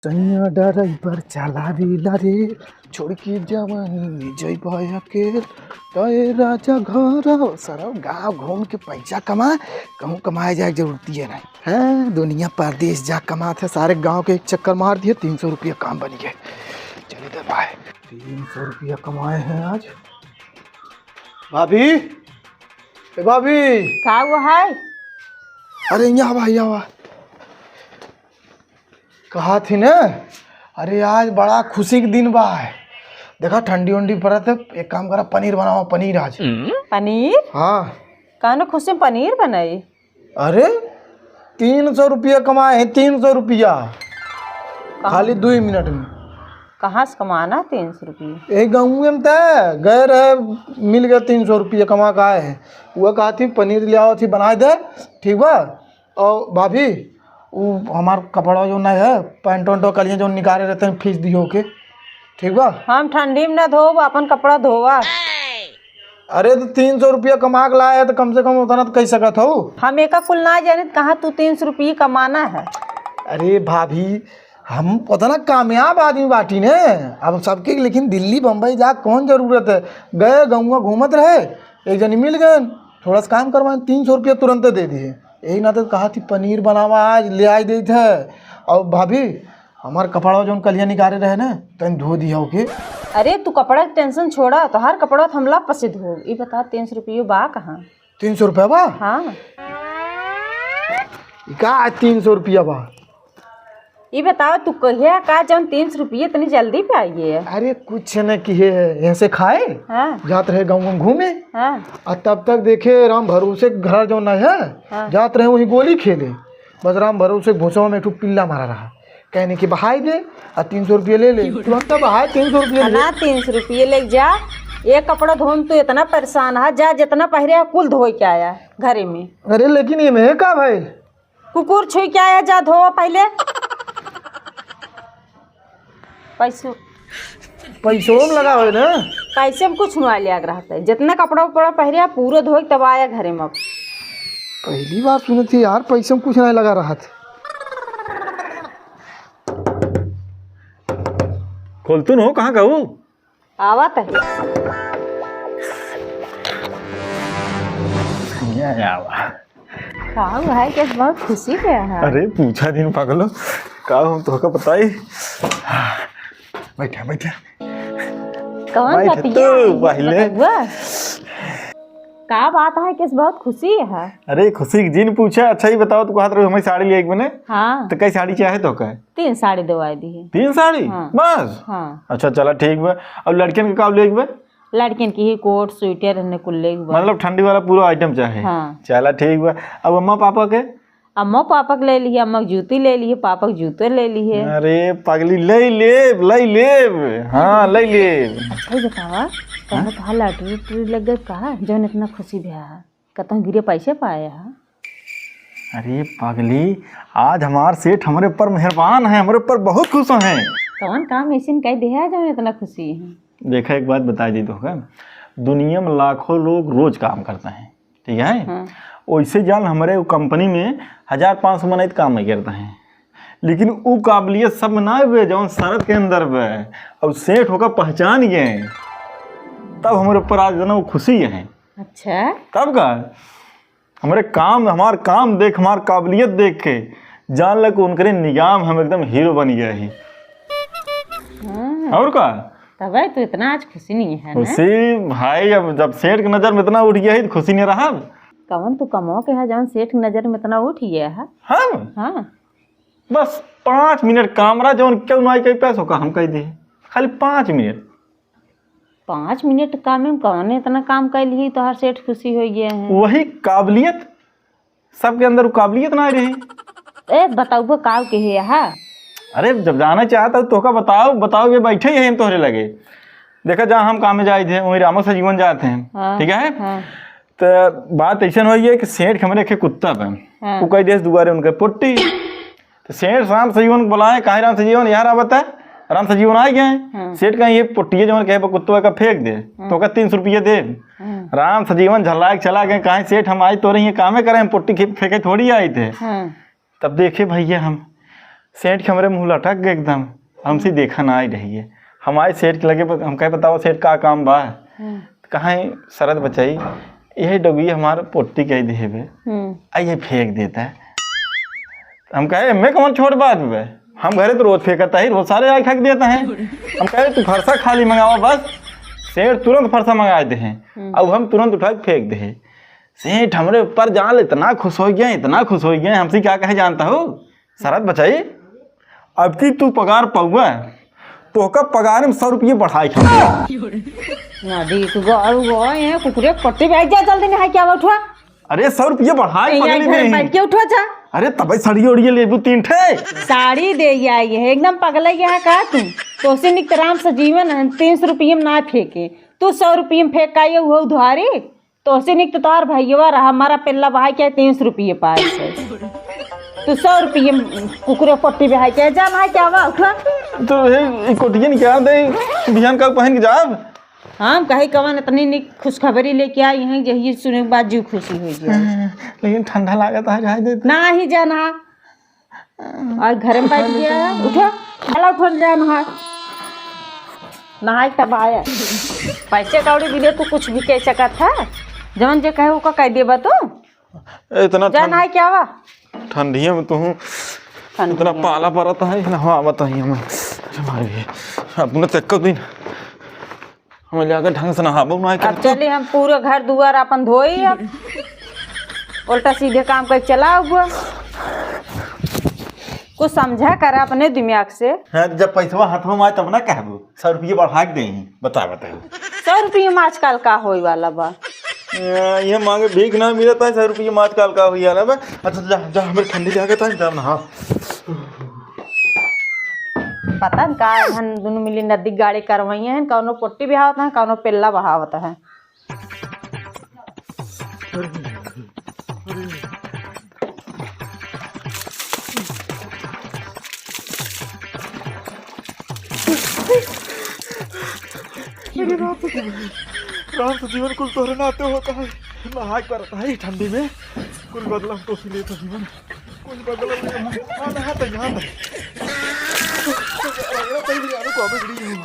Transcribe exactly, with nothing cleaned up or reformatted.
सैया ड्राइवर चलावेला रे, छोड़ के जवानी में जइबा अकेल। तय राजा घर आओ, सरौ गाँव घूम के पैसा कमा, कहूँ कमाए जाए जरूरत ही नहीं है। दुनिया परदेश जा कमात है, सारे गाँव के एक चक्कर मार दिए, तीन सौ रुपया काम बन गए। चलिए दे भाई, तीन सौ रुपया कमाए हैं आज। भाभी, ए भाभी। का हुआ है? अरे यहाँ आवा, यहाँ आवा। कहा थी ना, अरे आज बड़ा खुशी के दिन बा। देखा ठंडी उंडी पड़त है, एक काम करा, पनीर बनावा, पनीर आज। पनीर? हाँ। कौनो खुशी में पनीर बनाई? अरे, तीन सौ रुपया कमाए हैं, तीन सौ रुपया। कहाँ? खाली दुई मिनट में। कहाँ से कमाना तीन सौ रुपया? यही गाँव में त गए रहे, मिल गए तीन सौ रुपया कमा के आए हैं। वो कहा थी पनीर ले आओ थी बनाए दे, ठीक बा? और भाभी, वो हमार कपड़ा जो नहीं है, पैंट उंट कलिए जो निकाले रहते हैं, फीस दियो के, ठीक बा? हम ठंडी में ना धोब, अपन कपड़ा धोवा। अरे तो तीन सौ रुपया कमा के लाए है तो कम से कम उतना तो कह सकत हो। हम एका कुल ना जानित कहाँ तू तीन सौ रुपया कमाना है। अरे भाभी, हम उतना कामयाब आदमी बाटी ने, अब सबके लेकिन दिल्ली बम्बई जा कौन जरूरत है। गए गौवा घूमत रहे, एक जनी मिल गए, थोड़ा सा काम करवाए, तीन सौ रुपया तुरंत दे दिए। यही नाते कहा थी पनीर बनावा आज ले आए देत है। और भाभी, हमार कपड़ा जौन कलिया निकाले रहे ना, तनी धो दिया ओके। अरे तू कपड़ा के टेंशन छोड़ा, तोहार कपड़ा तो हमला पसिद हो। ई बता तीन सौ रुपयो बा कहाँ? तीन सौ रुपया बा? हाँ। ई का आज तीन सौ रुपया बा? ई बताओ तू कहिया का जौन तीन सौ रुपये इतनी जल्दी पे आई है? अरे कुछ न किहे है, यहाँ से खाए, हाँ। जात रहे गाँव में घूमे। हाँ। आ तब तक देखे राम भरोसे घर जौन है, हाँ। जात रहे वही गोली खेले। बस राम भरोसे भूसवा में एक ठो पिल्ला मारा रहा, कहने की बहाई दे और तीन सौ रुपये ले ले। तुरंत बहाए तीन सौ रुपये ले। ना तीन सौ रुपये ले जा, ये कपड़ा धोन तू इतना परेशान है, जा जितना पहरे है कुल धोए के आया घरे में। अरे लेकिन ये में का भाई? कुकुर छुई के आया, जा धोवा पहले। पैसो पैसों में लगा होए ना। पैसे में कुछ ना लिया रहता है, जितना कपड़ा उपड़ा पहरे पूरा धोए तब आया घरे में। पहली बार सुने थे यार, पैसे में कुछ नहीं लगा रहा था। खोलतू न हो, कहाँ कहू? आवत है। यहाँ आवा। का हुआ है कि बहुत खुशी के है? अरे पूछा दिन पागलो, का हम तोहका बताई। बैठा बैठा। कौन बैठ पतिया तू है? पहले। बतउआ। का बात है कि बहुत खुशी है? अरे खुशी के जिन पूछा। अच्छा ही बताओ, तू कहत रहो हमें साड़ी ले एक बने। हाँ। तो कई साड़ी चाहे तोहका? तीन साड़ी देवाई दी है। तीन साड़ी? हाँ। बस? हाँ। अच्छा चला ठीक बा। और लड़कियन के का लेके बा? लड़कियन की ही कोट, स्वेटर, इन्हें कुल लेके बा। मतलब ठंडी वाला पूरा आइटम चाहे? हाँ। चला ठीक बा। अब अम्मा पापा के? अम्मा पापा के ले लिए, अम्मा के जूती ले लिए, पापा के जूते ले लिए। अरे पगली, ले लेब, ले लेब। हाँ, ले लेब। अच्छा ही बतावा, कहना हाँ? कहा लॉटरी उटरी लग गई कहा, जौन इतना खुशी भया है? कतहूँ गिरे पैसे पाए हा? अरे पागली, आज हमार सेठ हमरे ऊपर मेहरबान है, हमरे ऊपर बहुत खुश हैं। कौन काम ऐसे कह दे है जब इतना खुशी है? देखा, एक बात बताई दी तोहका, दुनिया में लाखों लोग रोज काम करते हैं, ठीक है? हाँ। वैसे जान हमरे वो कंपनी में हजार पाँच सौ मनई काम नहीं करते हैं, लेकिन वो काबिलियत सब में ना हुए जौन शरत के अंदर पे, और सेठ होकर पहचान गए, तब हमरे ऊपर आज इतना वो खुशी है। अच्छा। तब का? हमरे काम, हमार काम देख, हमार काबिलियत देख के जान ले कि उनकरे निगाह में हम एकदम हीरो बन गया ही। हाँ। और का? तबे तो इतना आज खुशी नहीं है ना? खुशी भाई, अब जब सेठ के नजर में इतना उठ गया ही तो खुशी नहीं रहा। कवन तू कमवा के है जौन सेठ के नजर में इतना उठ गया है? हम? हाँ। बस पाँच मिनट काम रहा, जौन क्यों ना कहीं पैसों का हम कह दे, खाली पाँच मिनट। पाँच मिनट काम में कौन इतना काम कर ली, तोहार सेठ खुशी हो गया है? वही काबिलियत, सबके अंदर वो काबिलियत ना रही। ए, बताओ काव के है यहाँ? अरे, जब जाना चाहता हो, तोहका बताओ, बताओ, ये बैठे ही हैं तोहरे लगे। देखा, जहाँ हम काम में जाए थे, वहीं रामो सजीवन जाते हैं, हाँ, ठीक है? हाँ। तो बात ऐसा हुई है कि सेठ के हमरे एक कुत्ता बा, हाँ। वो कह दे दुआरे उनके पुट्टी। तो सेठ राम सजीवन को बुलाए, "काहे राम सजीवन, यहाँ आवत है?" राम सजीवन आ गए। हाँ। सेठ कहें, "ये पुट्टिया जो कहे कुत्तवा का फेंक दे, हाँ। तो का तीन सौ रुपये दे।" हाँ। राम सजीवन झल्ला के चला गए, "काहे सेठ, हम आई तो रही हैं, कामे करें, हम पुट्टी खे-, फेंके थोड़ी आए थे।" हाँ। तब देखे भैया हम, सेठ के हमरे मुँह लटक गए एकदम, हमसे देखा ना आई रही है। हम आए सेठ के लगे, हम कहे, "बताओ सेठ, का काम बा?" हम्म। कहाँ है शरद बचाई? यही डोगी हमार पोट्टी कह दे बे। हम्म। आ ये फेंक देता है। हम कहे, "मैं कौन छोट बात बे, हम घरे तो रोज फेंकता है, रोज सारे आए खा के देता है।" हम कहे, "तू फरसा खाली मंगावा बस।" सेठ तुरंत फरसा मंगा दे हैं। हम्म। अब हम तुरंत उठा के फेंक दे हैं। सेठ हमरे ऊपर जान ले इतना खुश हो गए, इतना खुश हो गए, हमसे क्या कहे जानता हो? शरद बचाई, अब की तू पगार पाउआ, तोहका पगार में सौ रुपये बढ़ाई खाऊंगा। ना दी, तू गो, गो, ये कुकुरे के पट्टी पे आ जा, जल्दी नहाई के आवा, उठवा। अरे, सौ रुपये बढ़ाई, ए, पगली घर में नहीं। बैठ के उठवा जा। अरे, तबे साड़ी ओढ़िए लेबू तीन ठे। साड़ी दे आई है, एकदम पगला यहाँ का तू? तोसे निक त राम से जीवन है, तीन सौ रुपये में ना फेंके, तू सौ रुपये में फेंक आई, वो उधारी। तोसे निक तो तोहार भैया रहा, हमारा पेल्ला बहाई के तीन सौ रुपये पाए से। तू सौ रुपये में कुकुरे पट्टी बहाई के, जा नहाई के आवा, उठा। तो हे, ई कोटियन क्या दे, बिहान का पहन के जाब? हम कहे कवन इतनी निक खुशखबरी लेके आई हैं, यही सुने के बाद जीव खुशी हो गया। लेकिन ठंडा लागत है, जाए दे। ना ही जाना। आज घर में बैठ गया है, उठो, चला उठो, जा नहा। नहाई तब आया। पैसे कौड़ी बिना तू कुछ भी कह सकत है, जवन जे कहे ओका कह देबा तू। ए, इतना जा ठंड-, नहाई के आवा। ठंडिया में तू ठंडी इतना में। पाला परत है, नहावत है हमें। अरे भाई, अपने तक दिन हम जाके ढंग से नहाबो ना अब करते। चली हम पूरा घर दुआर अपन धोई अब। उल्टा सीधे काम कर चला हुआ। कुछ समझा कर अपने दिमाग से। हाँ, जब पैसवा हाथवा में आए तब ना कहबो, सौ रुपये बढ़ा के देही, बता बताओ। सौ रुपये में आजकल का होए वाला बा? या, ये मांगे भीख ना मिलता है, सौ रुपये में आजकल का होए वाला बा? अच्छा जा, जा, हमें ठंडी लागत है, जा नहा। पता न का, हम दुनू मिली नदी गाड़ी करवाई हैं, कौनो पोट्टी बहावत है, कौनो पेल्ला बहावत है। अरे राम से जीवन, राम से जीवन कुल तोहरे नाते होता है। नहाए के परता है ठंडी में, कुल बदला हम तो से लेता जीवन। कुछ बगल में हम, हाँ, नहा तो यहाँ था। तो यार, यार, पहले यार, को अबे गड़ी हूँ।